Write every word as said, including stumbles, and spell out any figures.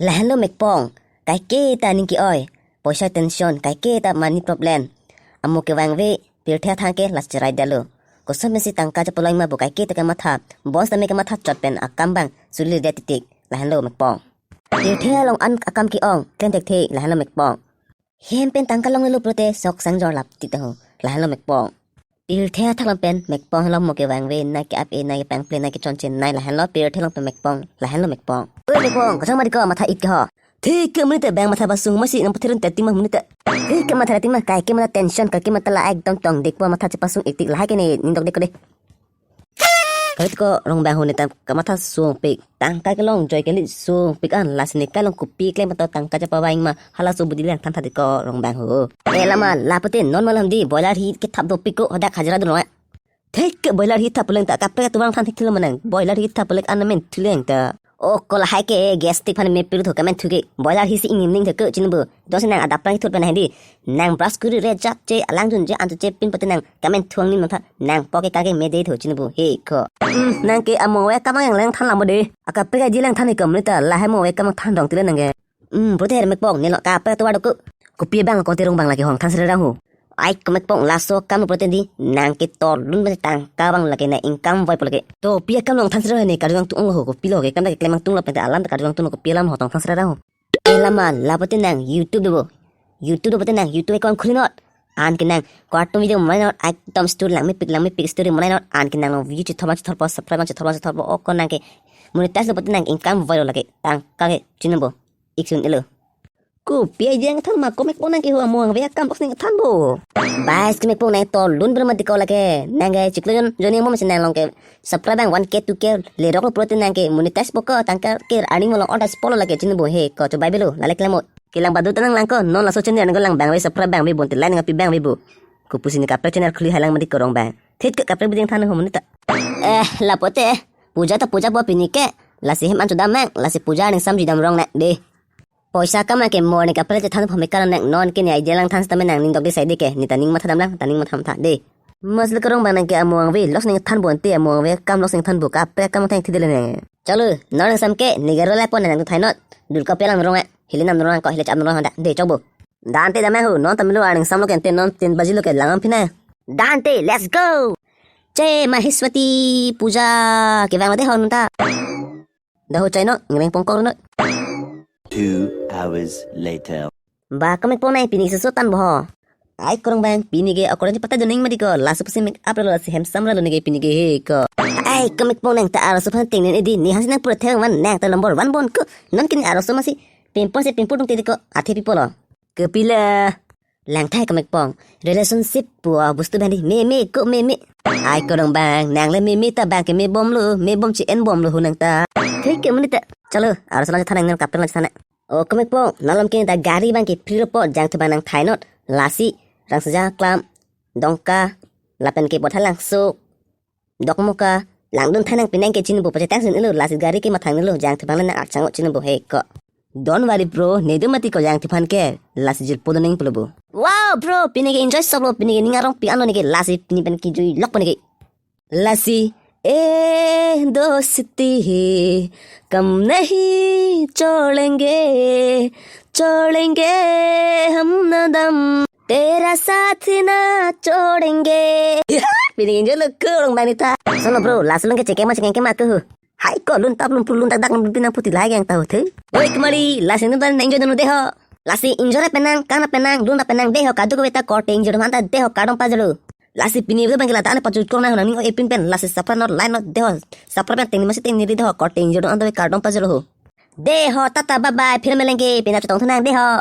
Lahenlo mekpong, kaike ta aning ke-oi, poisa tension, kaike ta money problem. Amo kevangve, pirthe athang ke last cherai dalo. Koson pensi tangka chepalong ma bo kaike ta kematha, boss tame kematha chot pen akam bang, suli de titik, lahenlo mekpong. Pirthe along an akam ke-ong, klem thekthe, lahenlo mekpong. Hem pen tangka longlelo pulote sok sangjor lap tik taho, lahenlo mekpong. Pirthe athak along pen mekpong henlo mo kevangve, nai ke-ap-e, nai kepangple, nai kechonche, nai lahenlo pirthe along pen mekpong, lahenlo mekpong. Oi mekpong, kosong ma diko matha ik ke ho. Thik ke monit te bang matha pasung masi nang patherun te tima monit te. Thik ke matha tima kaike matha tension, kaike matha la ekdom tongdikpo, matha chepasung ik tik lahai ke ne nindok deko de. Kali ko rongbang ho, netam kamatha sungpik. Tangka kelong joy kali sungpik an, lasi ne kalong kopi klem pato tangka chepavang ma, halaso budi lang than tha deko rongbang ho. E lama, lapote non malam di boiler hi kethap dopik ko, hadak hajira dun lo. Thik ke boiler hi thap puleng ta kaprek atuang than thik thilo manang. Boiler hi thap puleng an men thileng ta. O ko lahai ke gas stick phan me pirtho kamen thuke. Boiler hi si ingning thek chinbu. Dosi nang adap pang thut pen hindi. Nang brush kuri re jat che alang jun je antu che pin pati nang kamen thuang nin matha. Nang poke kake me de tho chinbu. He ko. Hmm, nang ke amo we kamang yang lang than lam bo de. Akaprek aji lang than ikam nita lahai mo we kamang than dong tile nang ke. Hmm, pulote her mekpong nelo kaprek atuang doko. Kopi bang ko terong bang lagi hong than sere rang ho. Ai ko mekpong laso kam pulote di nang ke tordun bang tangka bang lagi na income voi pulote. To pi akam long than sere ne karjong tung lo ho, kopi lo ke kam da ke klemang tung lo pente alam ta karjong tung lo kopi alam ho tong than sere rang ho. E lama lapote nang YouTube dobo. YouTube dobo te nang YouTube account khuli not. An ke nang cartoon video manai not, ekdom story langmepik langmepik story manai not. An ke nang long view chithor chithorpo, subscribe chithorpo chithorpo, o ko nang ke monetize dobo te nang income voi lo lagi. Tangka ke chinbo. Iksun elo. Kopi aji nang than ma ko mekpong nang ke ho, amo vangve akam box nang than bo. Bas ke mekpong nang tordun bermati ko lake. Nang ke chiklo jon joni mo masi nang long ke subscribe bang one K two K lerok lo pulote nang ke monetize po ko tangka ke earning mo long order spolo lake chinbo he ko chobai belo lale klemo. Kelang badu tanang lang ko non laso channel nang ko lang bang ve subscribe bang ve bonte like nang pi bang ve bu. Kopusi ne kaprek channel khuli hai lang mati ko rongbang. Thik ke kaprek biding than ho monit ta. Eh, lapote. Puja ta puja po pini ke. Lasi hem an chodam mang, lasi puja ning sam jidam rong nak de. Poisa kam ke mor ne kaprek chethan phame karon nang non ke ne idea lang than sitame nang nindok de sai de ke, nita ning matha dam lang, ta ning matha matha de. Mas le karong bang nang ke amo vangve, loss ning than bo ante amo vangve, kam loss ning than bo kaprek kam thang thi de le nang. Chalo, non nang sam ke, ne garo le pon nang thai not. Dulka pelang rong, hile nam rong ko hile cham rong da, de chokbo. Dante dam ho, non tamilo aning sam lo ke ante non tin baji lo ke langam phina. Dante, let's go. Jai Maheshwati Puja, kevang lo de hon ta. Daho chai no, ngreng pongkor no. Two hours later. Ba, ko mekpong nang pini susu tan bo ho. Ai ko rongbang pini ke akoran pata doning mati ko, laso pusi make up lo, lasi handsome lo ne ke pini ke he ko. Ai ko mekpong nang ta arloso phan ting nen edi, ne hansi nang pura theng van nang ta number one bon ko. Non kini arloso masi pimple si pimple tung tedi ko, athe pipo lo. Kopi le. Lang thai ko mekpong. Relationship pu bostu bang di. Meme ko meme. Ai ko rongbang. Nang le meme ta bang ke me bom lo. Me bom chi en bom lo hu nang ta. Thik ke monit ta. Chalo. Arloso lang than nang kaprek lang than. O ko mekpong. Nang lom ke ta gari bang ke free lo po jangthu bang nang thai not. Lasi. Rangsaja klam. Dongka. Lapen ke Bothalangso. Dokmoka, langdun thanang pinang ke chinbo pache tang sin ilo, lasi gari ke mathang nilo jangthu bang le nang archang o chinbo he ko. Don't worry bro, ne do mati ko jangthu phan ke, lasi jirpo doning pulo bo. Wow bro, pini ke enjoy sop lo, pini ke ning arong pi ano ne ke, lasi pini pen kijui lok pini ke. Lasi, eh dosti hi kam nahi cholenge, cholenge hum na dam. Tera saath na chhodenge. Pini enjoy lo ko rongbang nita. Sono bro, laso lang ke cheke ma cheke ma ko. Hai ko lun tap lun pul lun dak dak lun pinang puti lai gang tahu the. Oi kemari, lasi nonton enjoy dun de ho. Lasi enjoy ra penang, kana penang, lun ra penang de ho, kadu ko beta korte enjoy manta de ho, kardom pajalo. Lasi pini video bang ke la ta ane pachut kong nang nang ning o epin pen, lasi subscribe not like not de ho. Subscribe pen tengni masi tengni de ho, korte enjoy dun anta kardom pajalo ho. De ho, tata bye bye, phir melenge, pina chutong thunang de ho.